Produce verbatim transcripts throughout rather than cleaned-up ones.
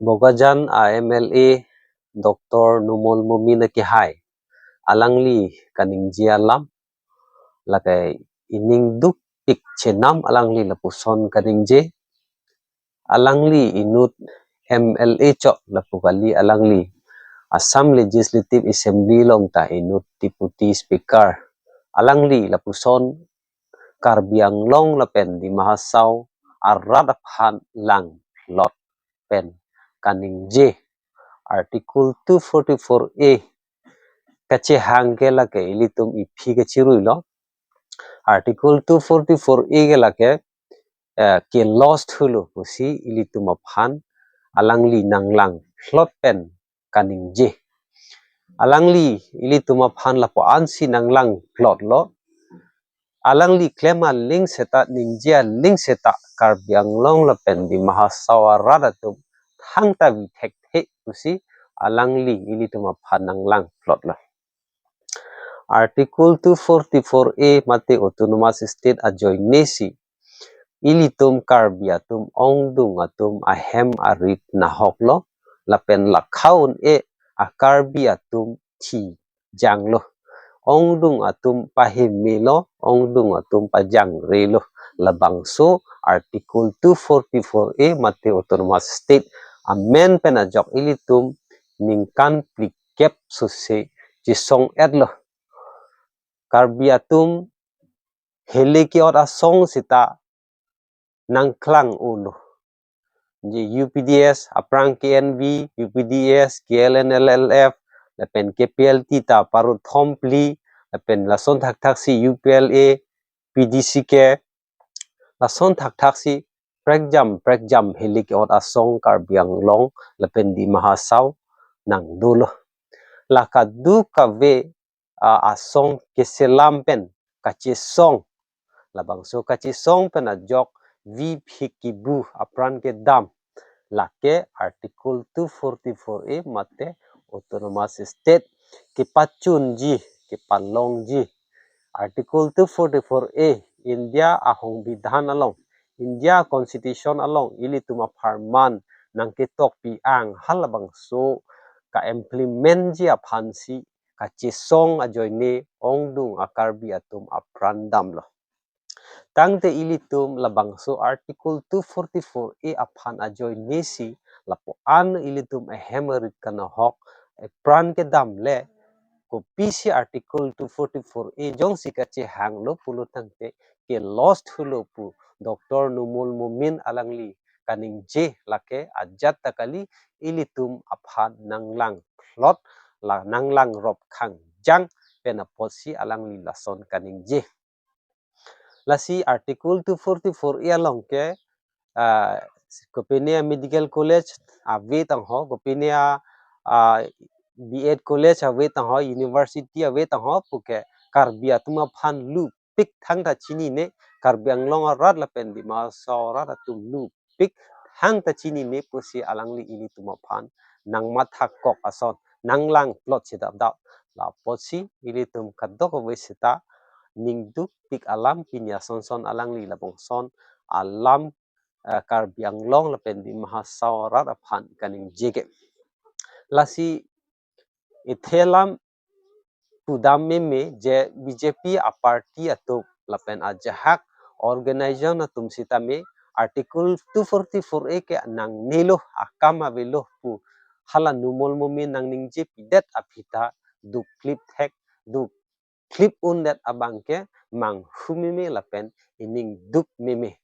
Bokajan a M L A Doctor Numal Momin akehai, alangli kaningje alam, lake ining dukpik chenam alangli lapuson kaningje. Alangli inut M L A chot lapu kali, alangli Assam Legislative Assembly along ta inut Deputy Speaker. Alangli lapuson Karbi Anglong lapen Dima Hasao arat aphan langplot pen kaningje. Article two forty-four A kachehang ke lake ilitum iphi kachiruilo. Article two forty-four A ke lake, eh, ke lost thulo pusi ilitum aphan alangli nanglangplot pen kaningje. Alangli ilitum aphan lapu-ansi nanglangplotlo. Alangli klem aling seta, ningje aling seta, Karbi Anglong lapen Dima Hasao arat atum thangta vi thekthe pusi alangli ilitum aphan nanglangplotlo. Article two forty-four A mate Autonomous State ajoinesi ilitum Karbi atum ongdung atum ahem arit nahoklo, lapen lakha un-e a Karbi atum thijanglo. Ongdung atum pahemelo, ongdung atum pajangrelo. Labangso Article two forty-four A mate Autonomous State amen pen ajok ilitum ningkan phlikep sose chesong-etlo. Karbi atum heli ke-ot asong seta nangklang-olo. Ji U P D S, aphrang K N V, U P D S, K L N L L F, lapen K P L T ta parut thom phli, lapen lason thakthaksi U P L A, P D C K, lason thakthaksi prekjam prekjam heli ke-ot asong Karbi Anglong lapen Dima Hasao nangdolo. La kadokave, ah, asong keselam pen kachesong, labangso kachesong pen ajok vi phik kibu apran kedam, lake Article two forty-four A mate Autonomous State kepachunji, kepalongji. Article two forty-four A India ahongbidhan along, India Constitution along ilitum apharman nangketokpi ang, halabangso ka-implement ji aphansi kachesong ajoine ongdung a Karbi atum apran damlo. Tangte ilitum labangso Article two forty-four A aphan ajoinesi lapu-an ilitum ahem arit kanahok epran kedam le, kopisi Article two forty-four A jongsi kachehanglo pulo tangte ke lost thulo pu Doctor Numal Momin alangli kaningje, lake ajat ta kali, ilitum aphan nanglangplot, la nanglangrop khangjang pen apotsi alangli lason kaningje. Lasi Article two forty-four A along ke, ah, kopine a medical college ave tangho, kopine a, ah, B Ed college ave tangho, university ave tangho puke Karbi atum aphan lupik thangta chinine, Karbi Anglong arat lapen Dima Hasao arat atum lupik thangta chinine pusi alangli ilitum aphan nangmathakok ason, nanglangplot chedapdap. Lapotsi ilitum kadokave seta ning dukpik alam pini asonson alangli labangson alam, eh, Karbi Anglong lapen Dima Hasao arat aphan kaningje ke. Lasi ithe alam pudam meme je B J P a party atum lapen ajahak organization atum sitame Article two forty-four A ke nangnelo, akam avelo pu hala Numal Momin nangningjepidet aphi ta dukklip thek, dukklip undet abang ke manghu meme lapen ining duk meme.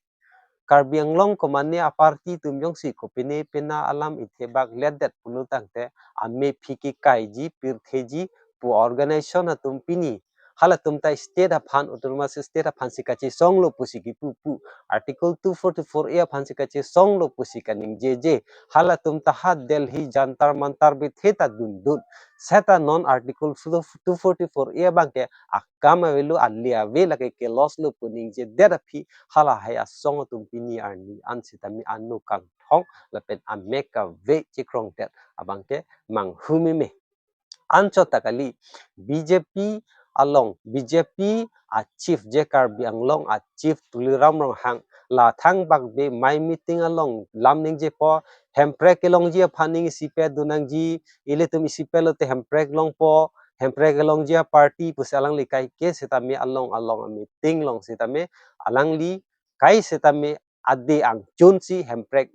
Karbi Anglong komane a party atum jongsi kopine pena alam ithebak letdet pulo tangte amephi kekaiji, pirtheji pu organization atum pini halatum ta state aphan, Autonomous State aphansi kachesonglo pusi kipu pu, Article two forty-four A aphansi kachesonglo pusi kaningjeje. Halatum ta ha Delhi Jantar Mantar bethe ta dundun. Seta non Article two forty-four A abang ke akam avelo, ale ave, lake ke lost lo pu ningjedet aphi halahai asong atum pini arni an sitame ano kangthong lapen amek kave chekrongdet abang ke manghu meme. Anchot ta kali, B J P along, B J P a chief je Karbi Anglong a chief Tuliram Ronghang la thangbak be mai meeting along lam ningjepo, hemprek kelongji aphan ning isipet dun nangji, ilitum isipet lote hemprek longpo, hemprek kelongji aparty pusi alangli kaike sitame along along a meeting along sitame alangli kai sitame ade angchunsi hemprek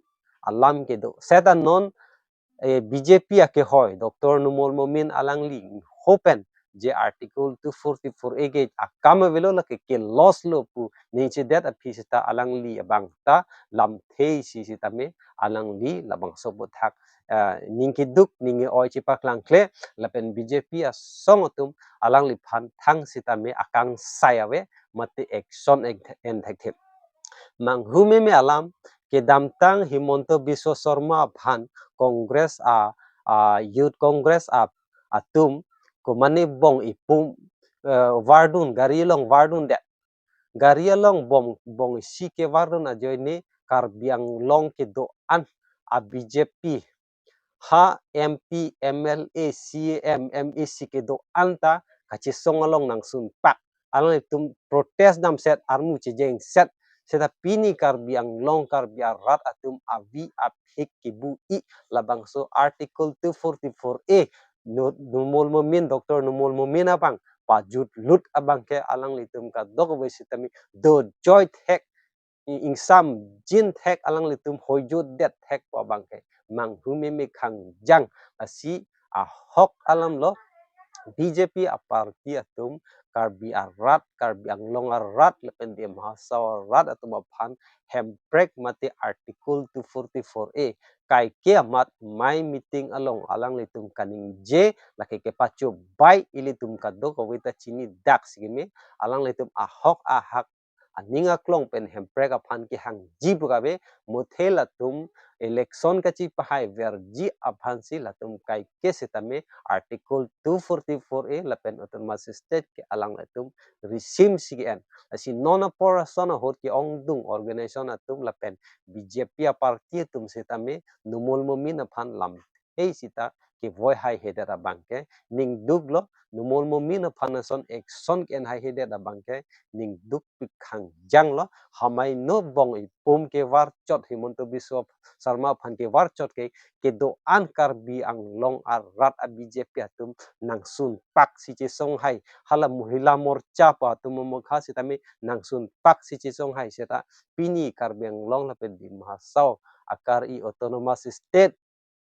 alam kedo. Seta non eh, B J P akehoi Doctor Numal Momin alangli hopen je Article two forty-four A ke akam avelo lake ke loss lo pu ningjedet aphi seta alangli abang ta lamthe isi sitame alangli labangso aputhak, eh, ning keduk ning oi chepaklangkle lapen B J P asong atum alangliphan thang sitame akangsai ave mate action en, en thekthe. Manghu meme alam kedamtang Himanta Biswa Sarma aphan Congress a, a Youth Congress a atum komane bong ipum, eh, vardun gari along vardundet. Gari along bong, bong isi kevardun ajoine Karbi Anglong kedo-an a B J P ha M P, M L A, C E M, M A C kedo-an ta kachesong along nangsunpak. Alanglitum protest damset, armu chejengset. Seta pini Karbi Anglong, Karbi arat atum avi aphik kebu-i labangso Article two forty-four A, Nu-, Numal Momin, Doctor Numal Momin abang pajutlut abang ke alanglitum kadokave sitame dojoi thek, i-, ingsamjin thek, alanglitum hoijutdet thek pu abang ke manghu meme khangjang. Lasi ahok alam lo, B J P aparty atum Karbi arat, Karbi Anglong arat lapen Dima Hasao arat atum aphan hemprek mate Article two forty-four A kaike amat mai meeting along alanglitum kaningje lake kepachobai ilitum kadokave ta chinidak si keme, alanglitum ahok ahak aning aklong pen hemprek aphan kehangji pu kave, muthe latum election kachipahai verji aphansi latum kaike sitame Article two forty-four A lapen Autonomous State ke alanglitum risim si ke-en. Lasi non apor ason ahut ke-ongdung organization atum lapen B J P aparty atum sitame Numal Momin aphan lamthe sita kevoi haihedet abang ke ningduk lo, Numal Momin aphan ason action ke-en haihedet abang ke ningdukpik khangjang lo. Hamaino bong ipum kevarchot, Himanta Biswa Sarma aphan kevarchot ke kedo-an Karbi Anglong arat a B J P atum nangsunpak si chesong hai, hala Mohila Morcha pa atum amokha sitame nangsunpak si chesong hai. Seta pini Karbi Anglong lapen Dima Hasao akar-i Autonomous State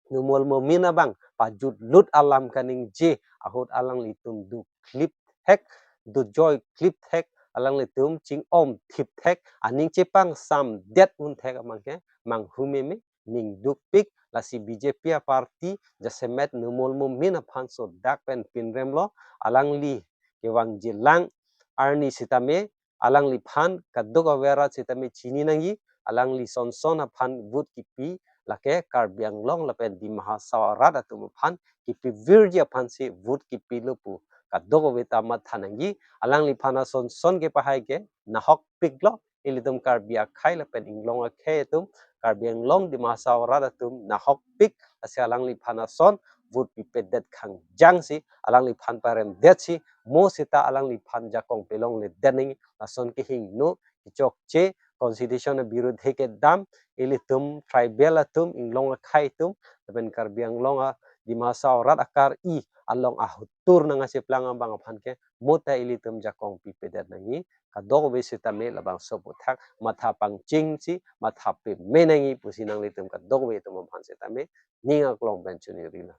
Numal Momin abang pajutlut alam kaningje ahut alanglitum dukklip thek, dojoi klip thek, alanglitum ching-om thip thek, aning chepangsamdet un thek abang ke manghu meme ningdukpik. Lasi B J P aparty jasemet Numal Momin aphan sodak pen pinrem lo, alangli kevangjilang arni sitame alangliphan kadokave arat sitame chini nangji, alangli sonson aphan vote kipi lake Karbi Anglong lapen Dima Hasao arat atum aphan kipi virji aphansi vote kipi lo pu kadokave ta matha nangji. Alangliphan asonson kepahai ke nahokpik lo, ilitum Karbi akhei lapen inglong akhei atum, Karbi Anglong Dima Hasao arat atum nahokpik, lasi alangliphan ason vote pipedet khangjang si, alangliphan paremdet si, mo sita alangliphan jakong pelongledet nangji, lason kehingno, kechokche, constitution abirudhe kedam, ilitum tribal atum, inglong akhei atum, lapen Karbi Anglong a Dima Hasao arat akar-i along ahutur nangkacheplang abang aphan ke, mo ta ilitum jakong pipedet nangji, kadokave sitame labangso aputhak matha pangching si, matha peme nangji pusi nanglitum kadokave atum aphan sitame ning aklong pen chonirilo.